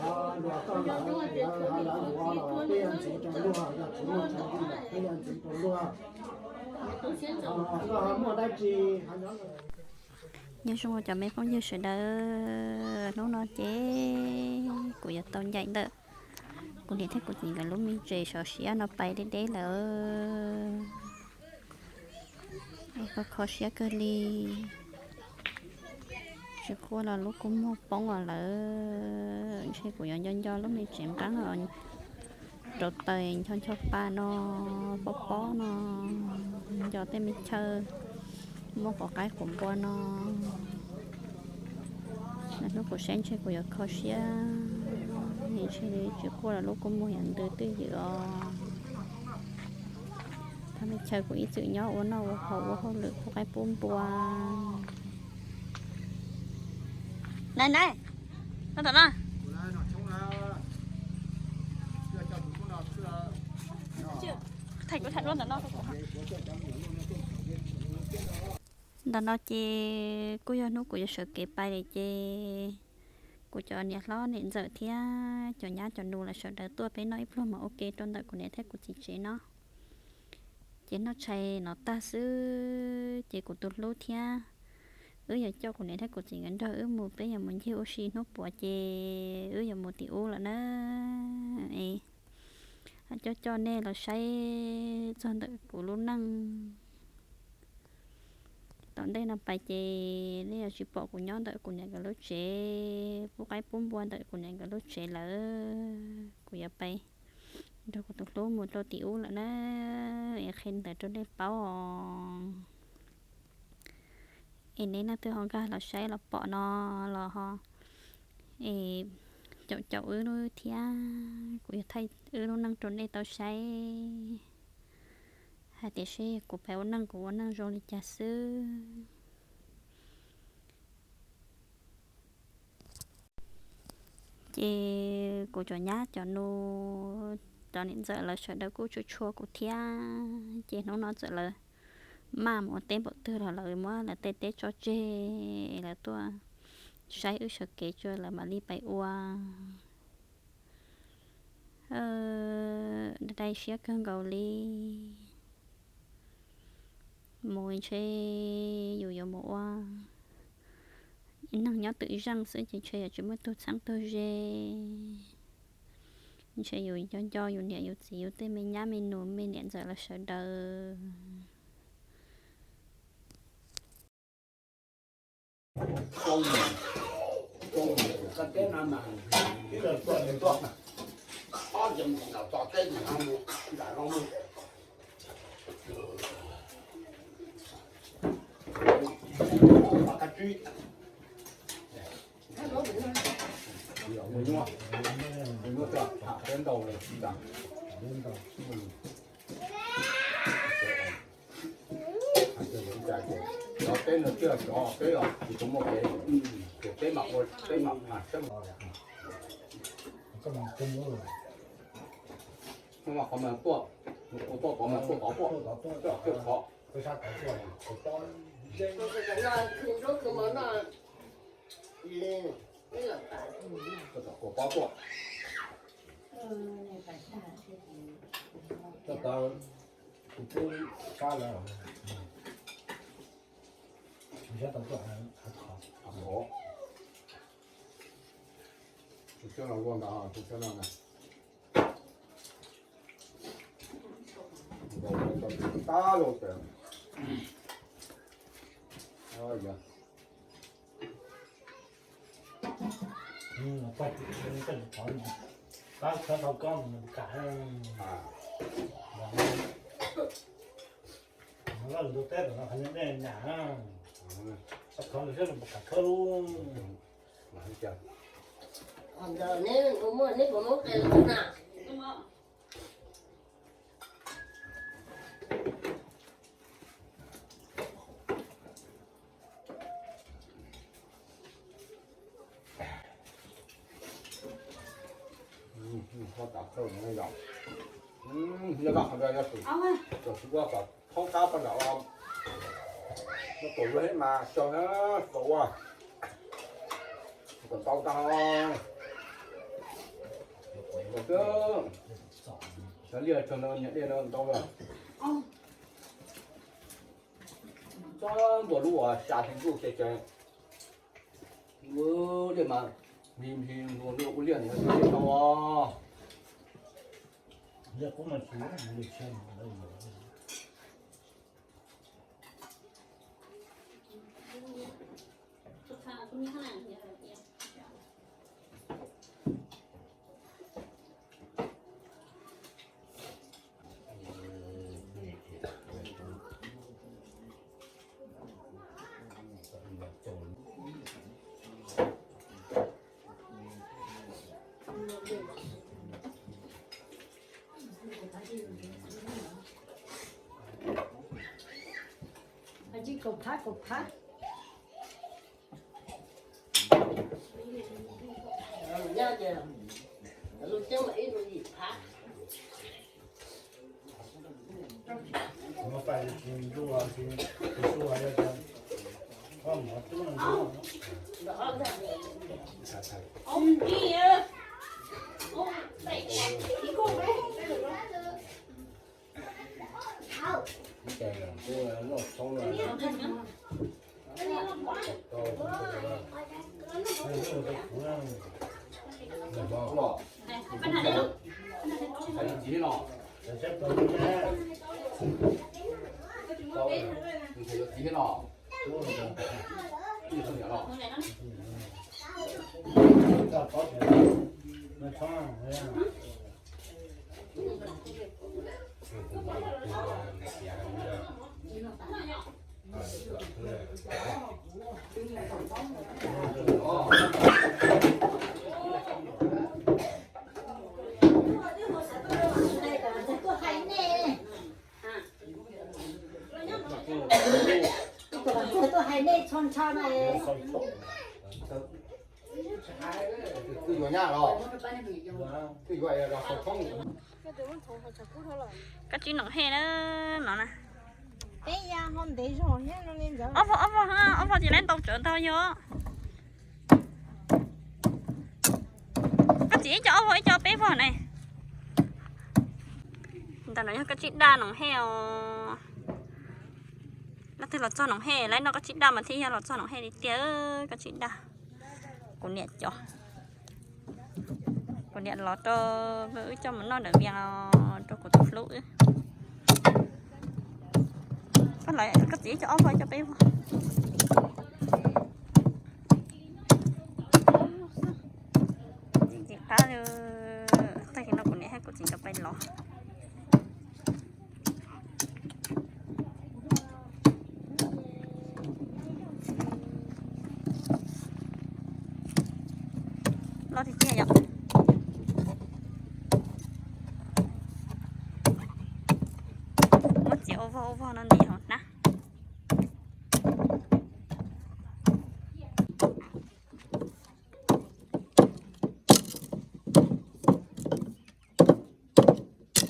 Nyob zoo cov me phooj ywg sawv daws, hnub no ces kuv yuav tau ncaim ntawm kuv niam thiab kuv txiv nkawd lub me tsev sov siab no pais deb deb lawm. Kho kho siab kawg li, tsis quaj los lub kua muag poob los lawm. Ntshe kuv yuav nco nco lub me tsev nqeeb rau taws ncho ncho pa no, pob pob no, nco tej me chaw muaj quav qaib quav npua no. Lwm hnub kuv saib ntshe kuv yuav kho siab, ntshe tsis quaj los lub kua muag yuav ntws twj ywm os. Thaj me chaw kuv ib txwm nyob ua noj ua haus ua hauj lwm pub qaib pub npua. Nai nai, no tom no. Ntawm no ces kuj yog hnub kuv yuav sawv kev pais lawm ces kuv cov niam hlob niam ntxawm thiab cov nyab cov nus lawv sawv daws tuaj peb noj ib pluag mas ua ke rau ntawm kuv niam thiab kuv txiv tsev no. Ces noj tshais no tag xwb ces kuv tus hlub thiab wb yuav coj kuv niam thiab kuv txiv nkawd nrog wb mus, peb yuav mus ncig ua si hnub puav ces wb yuav mus tim ub lawm na. Es coj coj nej los saib txog ntawm kuv lub neej. Tom ntej no pais ces nej yuav tsis pom kuv nyob ntawm kuv niam nkawd lub tsev, pub qaib pub npua ntawm kuv niam nkawd lub tsev lawm. Kuv yuav pais nrog kuv tus hlub mus rau tim ub lawm na. Es qhia ntawd rau nej paub os. Es nej leej twg ho nkag los saib los pom no los ho es caum caum wb thiab, kuv yuav thaij wb lub neej rau nej tau saib hais tias seb kuv pais ua neej kuv ua neej zoo li cas xwb. Ces kuv cov nyab cov nus, cov niam ntxawm lawv sawv daws kuj tshua tshua kuv thiab, ces hnub no txawm lawv maj mus ua teb npaum twg los lawv muab lawv tej teb tso tseg, lawv tuaj saib wb sawv kev tso lawv mam li pais ua. Dai siab kawg nkaus li. Mus ntshe yus yuav mus ua neeg nyob twm zeej xwb ces ntshe yuav tsis muaj tug txheeb tug ze. Ntshe yus nco nco yus niam yus txiv yus tej me nyab me nus me niam ntxawm lawv sawv daws. Cov teb no tsis yog cov teb os, tsis tau muaj kev, ces teb mam ua, teb mam, qhov mas tuaj, ua tuaj tod mas tuaj tod tuaj, tuaj tod. Tuaj tod kua pob tuaj. Tuaj tod, kuv pub pab lawv. Tus coj los ua ntawd, tus coj no na. Tab lus tias, Thoob qab poj nram no tus lub hib mas xyoo na, tau ua, kom tau tag. Cov liaj txog no nyiam dej no ntau lawm. Txog ntua lub uas xya hli ntuj ces ua liaj mas, nplig nplig ntua ua liaj no dej tau. Tuaj hais nej txhua ntsho na. Twb yuav nyab los, twb yuav los. Koj tsib noom hej na no na. Ob vog, ob vog, ob vog ces lawv ntau tsawv ntag yog. Koj txiv ib co ob vog ib co peb vog ne. Ntawm no yog koj tsib daj noom hej os. Leej twg los txog noom hej, lawv no koj tsib daj mas thiaj yog los txog noom hej li tiag, koj tsib daj. Kuv niam cov, kuv niam los rau wb coj mus noj ntawm Vias rau kuv tus hlub wb. Koj txiv ib co ob vog ib co peb vog. Ntxim qab, tag kis no kuv niam thiab kuv txiv nkawd pais los. Loj tiag tiag yom. Muab txiav ua vog ua vog no ntim hauv hnab.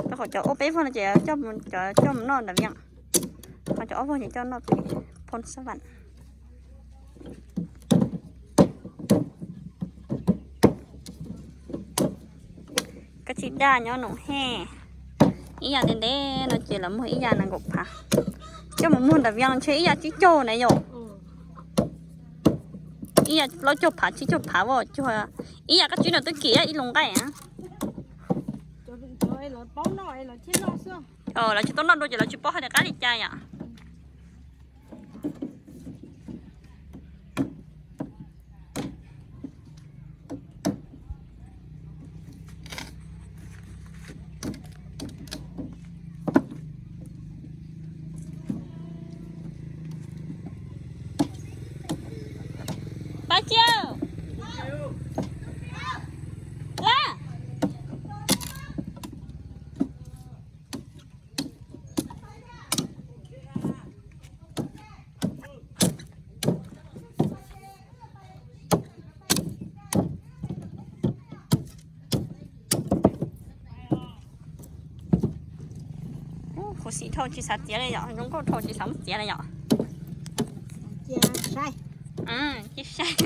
Rau qhov cov ob peb vog no ces coj mus noj ntawm Vias, ho cov ob vog ces coj noj pem Phoo Xab Vam. Koj tsib daj nyob noom hej, ib yam ntev ntev no ces lawv muag ib yam nees nkaum phav. Coj mus muag ntawm Vias ntshe ib yam tsib caug na yom. Ib yam plaub caug phav tsib caug phav as cuag, ib yam koj tsib no twb kim ib lub nqaij. Lawv tsis tau noj dua ces lawv tsis paub hais tias qab li cas yom. Pab Tsiaj, Laj, khuv xim dhau tsis xav txiav li yom, zoo nkauj dhau tsis xav muab txiav li yom. Cia saib. Cia saib.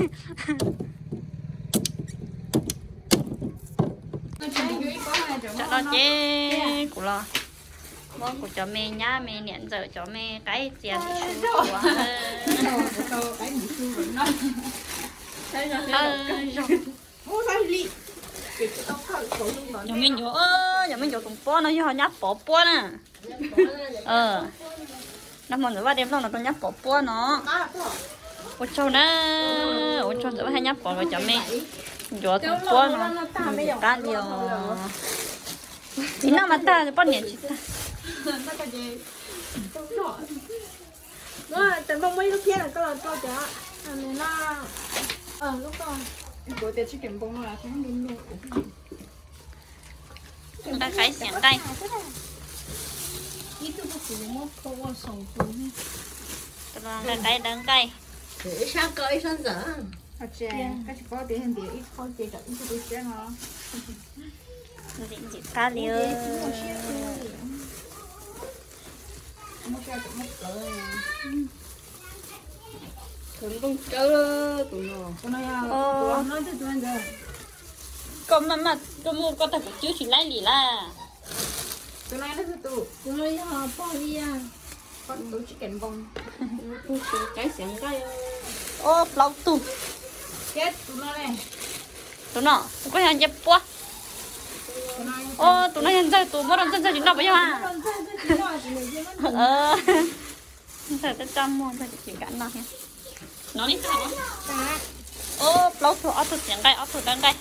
Tsam no ces kuv los muab kuv cov me nyab me niam ntxawm cov me qaib txias ntim su ua. Yog me ncuav, yog me ncuav tus puab no yog nyab Pov puab na. Nag hmo Ntxawm Vaj de vlog no rau nyab Pov puab no. Ua tsaug na, ua tsaug Ntxawm Vaj thiab nyab Pov nkawd cov me ncuav tus puab no, qab li os. Txiv noj mas tag, poj niam tsis tag. Nqa qaib xiam nqaij. Tus no nqa qaib dawb nqaij. Ntxim qab li. Koj maj maj koj muaj koj tag kuv cwb tsis laib li lawm. Ob plaub tug. Tus no, tus koj yog nce puab. Tus no yog ntxawg tus muab rau ntxawg, ntxawg tsis noj puas yog? Ntxawg txaj muag ntxawg tsis kam noj thiab. No li ntag. Ob plaub tug, ob tug txiv nqaij, ob tug dawb nqaij.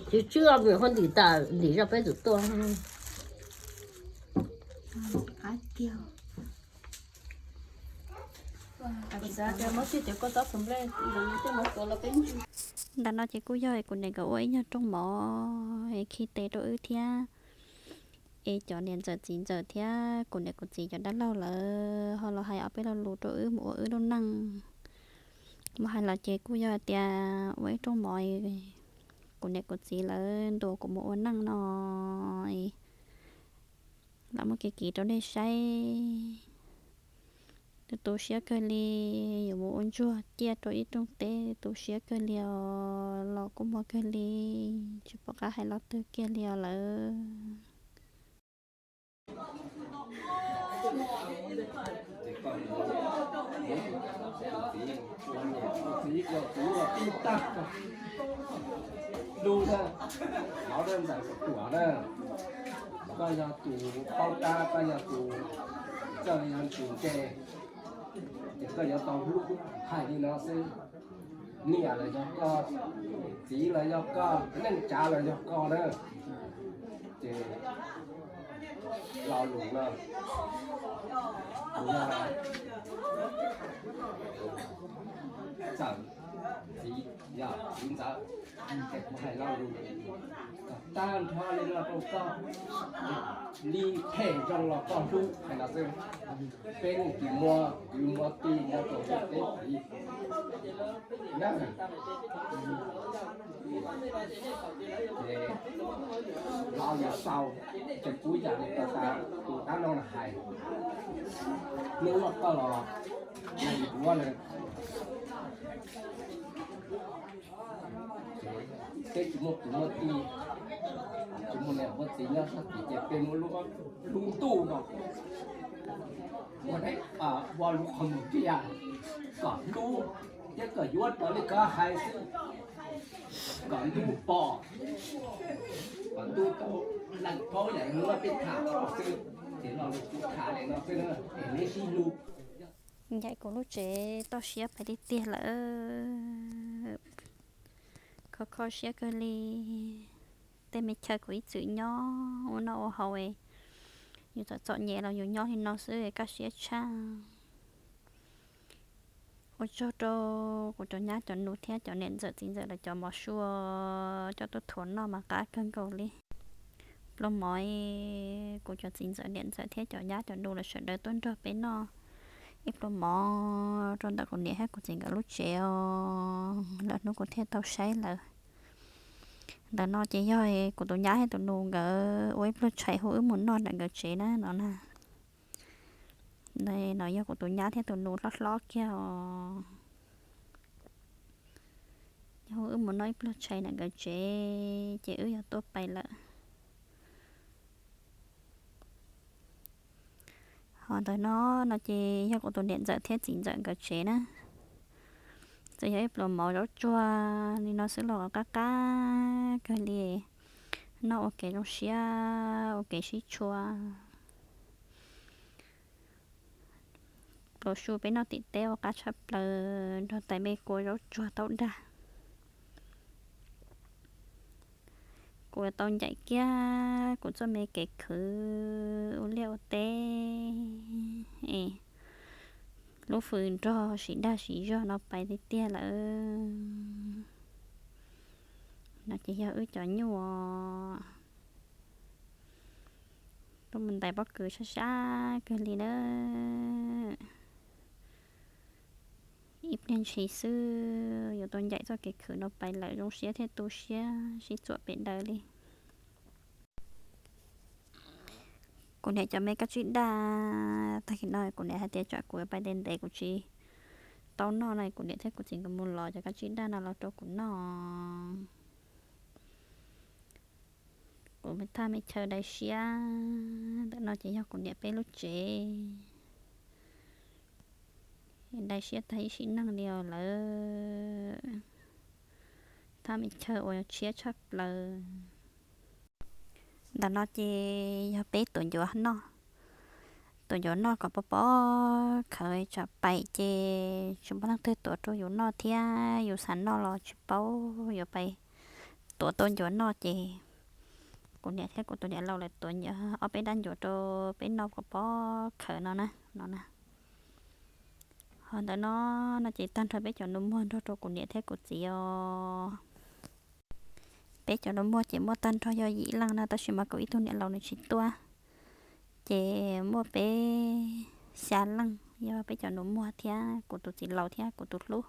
Tsis tswb, haj ntim tas ntim zoj peb txawm tuaj. Ntawm no ces kuj yog kuv niam nkawd ua ib nyuag rooj mov es khi tes rau wb thiab. Es cov niam ntxawm txiv ntxawm thiab kuv niam kuv txiv cov dab laug lawv ho los hais ob peb lo lus rau wb mus ua wb lub neej. Muab hais los ces kuj yog tias ua ib rooj mov, kuv niam kuv txiv lawv ntuas kuv mus ua neej no, lawv muab kiv kiv rau nej saib. Tu tu siab kawg li, yuav mus ua ntsuag ciaj rau ib rooj teb, tu siab kawg li os, los kuj muaj kawg li, tsis pom qab hais lo twg kiag li os lawm. Koj yog tus paub tab, koj yog tus txawj yog tus nce, ces koj yuav tau hlub hais li no xwb. Niam los yog koj, txiv los yog koj, neej tsa los yog koj na. Ces lo lus no, kuv yog txawm txiv, yog txiv ntxawm, ces kuv hais lo lus kom tag nrho li no rau koj, li phem zoo los koj hlub hais no xwb. Peb neeg tsis muaj kwv muaj tij muaj rau peb txiv na. Ces los yog tau, ces kuv yam li tus dab laug no hais, hnub no koj los, yog kuv lawm. Peb tsis muaj kwv muaj tij, tsis muaj niam muaj txiv nyob sab tid ces peb muab lub ntuj no ua ua lub qhov muag kiag kom hlub thiab kom yuav raws li koj hais xwb, kom ntuj pom, kom ntuj tau lees paub yam li peb tham xwb. Ces lo lus kuv tham li no xwb na, es neb sib hlub. Ncaim kuv lub tsev toj siab pais tiag tiag lawm. Kho kho siab kawg li. Tej me chaw kuv ib txwm nyob ua noj ua haus, yus txom txom nyem los yus nyob li no xwb kaj siab tshaj. Ua tsaug rau kuv cov nyab cov nus thiab cov niam ntxawm txiv ntxawm lawv cov mov sua coj tuaj thuav noj mas qab kawg nkaus li. Pluas mov, kuv cov txiv ntxawm niam ntxawm thiab cov nyab cov nus lawv sawv daws tuaj nrog peb noj ib pluas mov rau ntawm kuv niam thiab kuv txiv nkawd lub tsev os. Lawm hnub kuv thiaj tau saib lawm. Ntawm no ces yog kuv tus nyab thiab tus nus nkawd ua ib pluag tshais hu wb mus noj ntawm nkawd tsev na no na. No yog kuv tus nyab thiab tus nus hlob hlob kiag os. Yog hu wb mus noj ib pluag tshais ntawm nkawd tsev ces wb yuav tuaj pais lawm. Ho ntawm no, no ces yog kuv tus niam ntxawm thiab txiv ntxawm nkawd tsev na. Txawm yog ib pluas mov zaub tsuag li no xwb los qab qab kawg li. Noj ua kev zoo siab ua kev sib tshua. Pluas su peb noj tim teb ua qab tshaj plaws nrog tais me kua zaub tsuag taub dag. Kuv tau ncaim kiag kuv txoj me kev khwv ua liaj ua teb es lub fws nrog siv dag siv zog no pais tiag tiag lawm. No ces yog wb cov nyuj os. Tuaj mus ntais pob kws sab sab kawg li na. Ib pliag ntshis xwb yuav tau ncaim txoj kev khwv no pais lawm zoo siab thiab tu siab sib txuam pem daws li. Kuv niam cov me kab tsib daj, tag kis no kuv niam hais tias tsam kuv pais ntev ntev kuv tsis tau noj no kuv niam thiab kuv txiv nkawd mus lov cov kab tsib daj no los rau kuv noj. Kuv me thaj me chaw dai siab ntawm no ces yog kuv niam peb lub tsev. Dai siab tag ib sim neej li os lawm. Thaj me chaw uas tshiab tshaj plaws. Ntawm no ces yog peb tuav ncuav noj. Tuav ncuav noj kom pov pob khawv tsam pais ces tsis muaj leej twg tuav rau yus noj thiab yus xav noj los tsis paub yuav pais tuav tau ncuav noj ces kuv niam thiab kuv tus niam laus lawv tuav ob peb dab ncuav rau peb noj kom pov khawv no na, no na. Ho ntawm no, no ces tag nrho peb cov nus muag nrog rau kuv niam thiab kuv txiv os. Peb cov nus muag ces muaj tag nrho yog yim leej na tab sis mas kuv ib tug niam laus nws tsis tuaj. Ces muaj peb xya leej yog peb cov nus muag thiab kuv tus txiv laus thiab kuv tus hlub.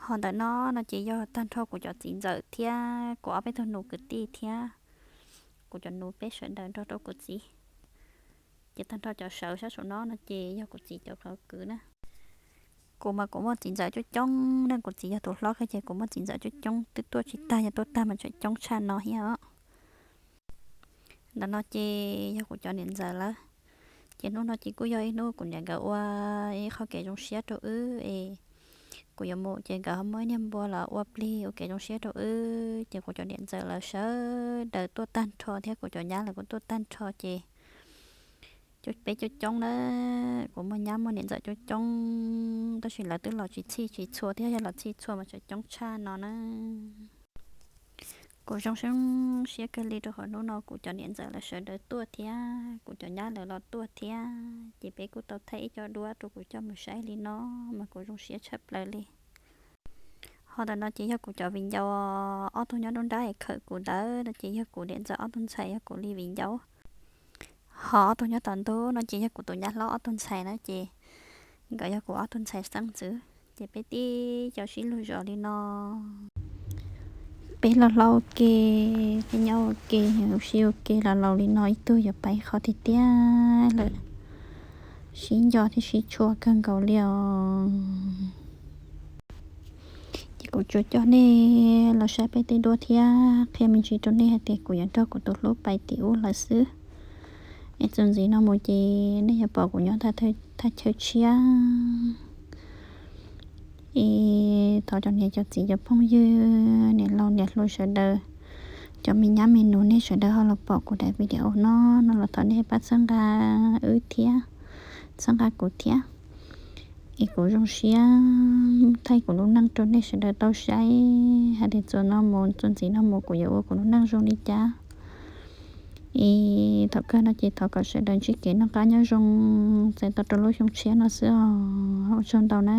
Ho ntawm no, no ces yog tag nrho kuv cov txiv ntxawm thiab kuv ob peb tug nus kwv tij thiab kuv cov nus peb sawv daws nrog rau kuv txiv. Ces tag nrho cov sawv sab saum no no ces yog kuv txiv cov kwv na. Kuv mas kuv muaj txiv ntxawm coob coob ne, kuv txiv yog tus hlob kawg ces kuv muaj txiv ntxawm coob coob twb tuaj tsis tag, yog tuaj tag mas tseem coob tshaj no thiab os. Ntawm no ces yog kuv cov niam ntxawm lawm. Ces hnub no ces kuj yog ib hnub kuv niam nkawd ua ib qho kev zoo siab rau wb es kuv yuav mus ces nkawd ho muaj ib niag npua los ua plig ua kev zoo siab rau wb ces kuv cov niam ntxawm lawv sawv daws tuaj tag nrho thiab kuv cov nyab lawv kuj tuaj tag nrho ces peb coob coob na. Kuv muaj nyab muaj niam ntxawm coob coob tab sis lawv twb los tsis txhij tsis txhua thiab, yog los txhij txhua mas tseem coob tshaj no na. Kuv zoo siab kawg li rau qhov hnub no kuv cov niam ntxawm lawv sawv daws tuaj thiab kuv cov nyab lawv los tuaj thiab ces peb kuj tau thaij ib co duab rau kuv coj mus saib li no mas kuv zoo siab tshaj plaws li. Ho ntawm no ces yog kuv cov viv ncaus, ob tug nyob nruab nrab es khawm kuv ntawd no ces yog kuv niam ntxawm ob tug ntxhais yog kuv li viv ncaus. Ho ob tug nyob tom ntug no ces yog kuv tus nyab hlob ob tug ntxhais na ces nkawd yog kuv ob tug ntxhais xeeb ntxwv ces peb tib co sib luag zos li no. Peb los hlob ua ke, peb nyob ua ke, sib ua ke los laus li no ib tug yuav pais qhov tiag tiag lawm. Sib nco thiab sib tshua kawg nkaus li os. Ces kuv tsuas coj nej los saib peb tej duab thiab qhia me ntsis rau nej hais tias kuv yuav nrog kuv tus hlub pais tim ub lawm xwb. Es txuas ntxiv no mus ces nej yuav pom kuv nyob thaj chaw tshiab. Es thov cov niam cov txiv cov phooj ywg niam laus niam hluas sawv daws, cov me nyab me nus nej sawv daws ho los pom kuv daim video no no los thov nej pab txhawb nqa wb thiab, txhawb nqa kuv thiab. Es kuv zoo siab thaij kuv lub neej rau nej sawv daws tau saib hais tias txuas no mus txuas ntxiv no mus kuv yuav ua kuv lub neej zoo li cas. Es thaum kawg no ces thov kom sawv daws ntsib kev noj qab nyob zoo, txais tos rau lub xyoo tshiab no xwb os. Ua tsaug ntau na.